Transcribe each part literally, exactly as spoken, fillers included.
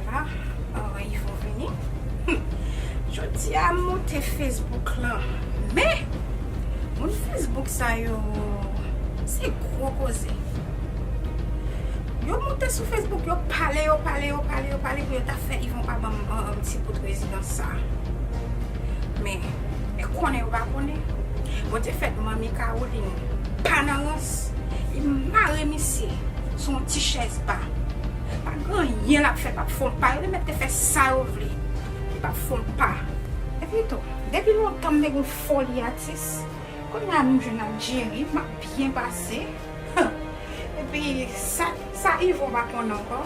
La, oh, Yvon vini. Jodi a m moute Facebook lan. Men, moun Facebook sa yo, se gwo koze. Yo moute sou Facebook, yo pale, yo pale, yo pale, yo pale pou yo ta fè Yvon pa ban m, um, ti bout rezidans sa. Men, e konnen yo pa konnen. Bondye fè manmi Caroline pa nan rans. Li mare misye sou yon ti chèz ba. Pa gen anyen l ap fè, p ap fè yon pa. Yo te mèt te fè sa yo vle. Li p ap fè yon pa. Epi tou, depi lontan m te gen yon foli atis. Kounye a nou jwenn ak Jerry, m ap byen pase. Epi sa, sa Yvon pa konnen ankò.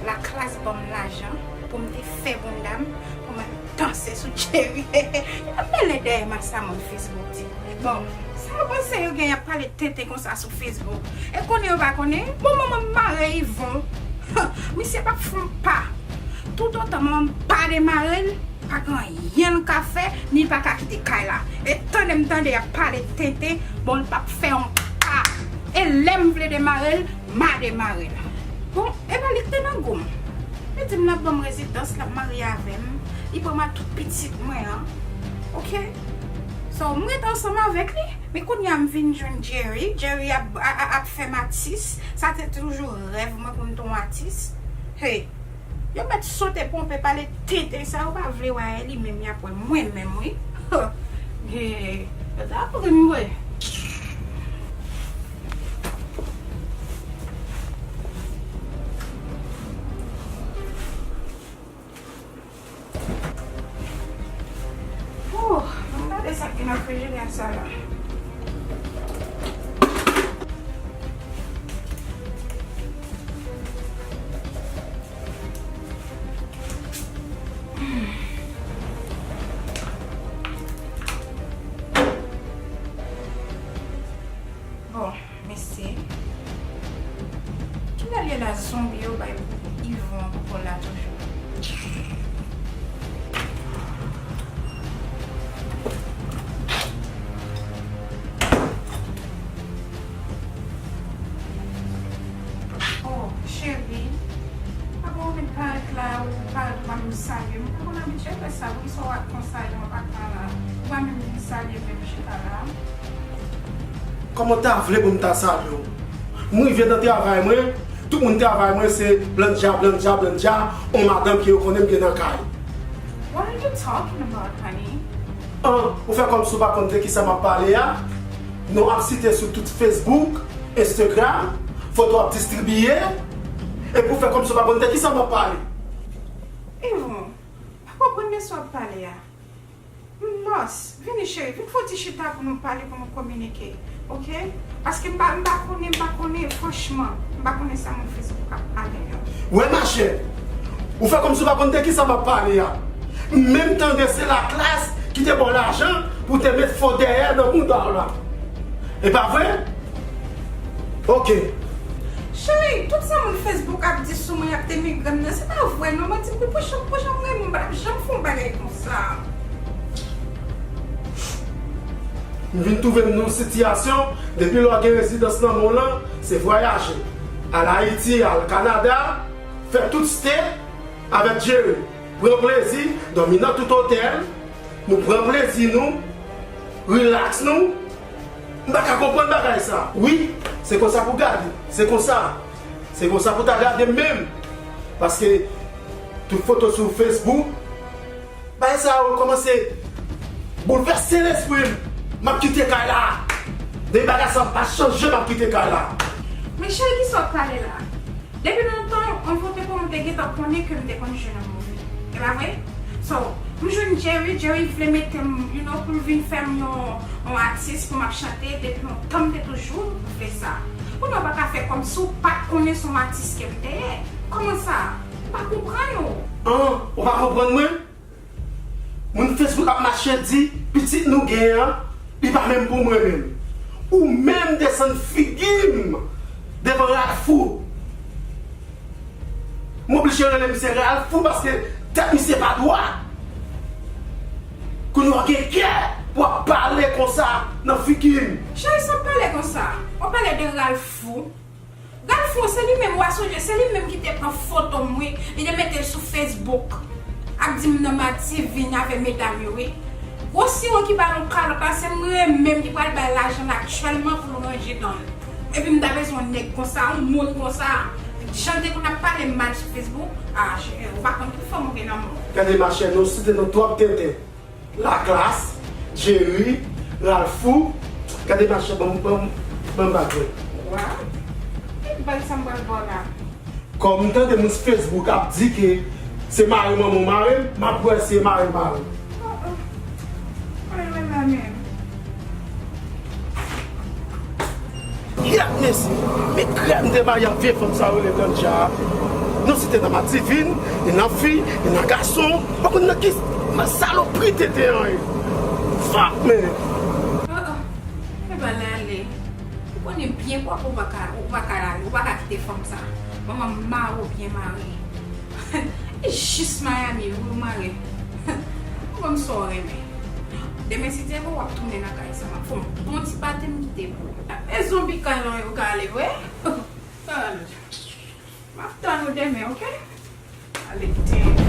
Laklas ban m lajan pou m te fè bonda m, pou m al danse sou Jerry. Yo mele dèyè m a sa moun Facebook di. Bon, sa yo panse yo gen y ap pale tenten konsa sou Facebook. E konnen yo pa konnen, bon manman m mare Yvon. Misye p ap fè yon pa. Toutotan manman m pa demare l, pa gen anyen l ka fè, ni l pa ka kite kay la. E tande m tande y ap pale tenten, bon, l p ap fè yon pa. E lè m vle demare l, m a demare l. Bon, e pa li k te nan gou m. Li di m l ap ban m rezidans, l ap marye avè m, li pran m ak tout pitit mwen an. Oke? So, m ret ansanm avèk li, men kounye a m vin jwenn Jerry. Jerry ap, a, a, ap fè m atis. Sa te toujou rèv mwen pou m te yon atis. Hey! Yo mèt sote ponpe pale tenten sa, yo pa vle wè li menm y ap wè mwen menm wi. Gen, yo ta pran m vre. Oh, mwen gade sa ki nan frijidè sa la. Bon, mesye. Kilè l ye la zonbi yo bay Yvon ankò la toujou? Oh, cheri. Avan ou vin parèt la, ou parèt ou pa menm salye m. Ou pa konn abitye fè sa, poukisa w ak konsa yo anba ka la? Ou pa menm vin salye m, menm chita la. Kòman w ta vle pou m ta salye w? M rive nan travay mwen, tout moun travay mwen se blandja, blandja, blandja, on madanm ke yo konnen m gen nan kay. What are you talking about, honey? An, ou fè kòmsi w pa konn de kisa m ap pale a? Non ap site sou tout Facebook, Instagram, foto ap distribiye, epi w fè kòmsi w pa konn de kisa m ap pale. Yvon, pa konprann de sa w ap pale a. M lòs. Vini cheri, vin fè yon ti chita pou nou pale, pou nou kominike. Oke? Paske m pa, m pa konnen, m pa konnen, franchman, m pa konnen sa moun Facebook ap pale yo. Wè machè, ou fè kòmsi w pa konn de kisa m ap pale a. M menm tande se Laklas ki te ba w lajan pou w te met fo dèyè nan mouda w la. E pa vre? Oke. Cheri, tout sa moun Facebook ap di sou mwen, y ap denigre m nan, se pa vre non. Mwen di m pou, pou janm, pou janm renmen m, m pa t ap janm fè yon bagay konsa. M vin twouve m nan yon sitiyasyon, depi lè w gen rezidans nan men w lan, se vwayaje. Al Ayiti, al Kanada, fè tout state avèk Jerry. Pran plezi, dòmi nan tout otèl, nou pran plezi nou, rilaks nou. M pa ka konprann bagay sa. Wi, se konsa pou gade. Se konsa. Se konsa pou ta gade m menm. Paske tout foto sou Facebook, bagay sa yo kòmanse boulvèse lespri m. M ap kite kay la. Depi bagay sa pa chanje, m ap kite kay la. Men cheri, kisa w ap pale la? Depi lontan, yon foto pou mwen te gentan konnen ke m te konn jwe nan move. E pa vre? So, m jwenn Jerry, Jerry vle mete m, you know, pou l vin fè m yon, yon atis pou m ap chante. Depi lontan m te toujou vle sa. Kounye a w pa ka fè kòmsi w pa t konnen se yon atis ke m te ye. Kòman sa? M pa konprann ou. An, ou pa konprann mwen? Moun Facebook ap mache di pitit nou genyen an, li pa menm pou mwen menm. Ou menm desann figi m devan Ralfou. M oblije rele misye Ralfou paske tèt misye pa dwat. Kounye a w gen kè pou w ap pale konsa nan figi m. Cheri, sa w ap pale konsa? W ap pale de Ralfou? Gad Bon, se li menm, w a sonje, se li menm ki te pran foto m, wi. Li te mete l sou Facebook. Ap di m nan Mativin avè medam yo, wi. Gwo siwon ki ba l yon kalòt la, se mwen menm ki pral bay lajan l aktyèlman pou l ranje dan l. Epi m ta bezwen yon nèg konsa, yon moun konsa. Jan l te konn ap pale m mal sou Facebook, ah, cheri, ou pa konn ki fanm ou gen nan men w. Gade machè, nou site non twòp tenten. Laklas, Jerry, Ralphou, gade machè, ban m, ban m, ban m bag mwen. Wa? Ki bag sa m pral ba w la? Kòm m tande moun sou Facebook ap di ke se mare manman w mare m, m ap wè si se mare l mare m. Oh, oh. Mwen menm la menm. Yèt mesye, men krèm de maryaj vye fanm sa yo rele Blondja. Nou site nan Mativin, e nan fi, e nan gason, pa konn nan ki salopri tete an ye. Fak men. Oh, oh. Epa l ale. Ou konnen byen pwòp ou pa ka, ou pa ka lage, ou pa ka kite fanm sa. Manman m mare w byen mare. E jis Miami wi ou mare. Ou konn sa w renmen. Demen si Dye vle w ap tounen nan kay sa, m ap fè yon bon ti pate m kite pou ou. E zonbi kay lan yo ka ale vre. M ap tann ou demen, oke? Ale kite.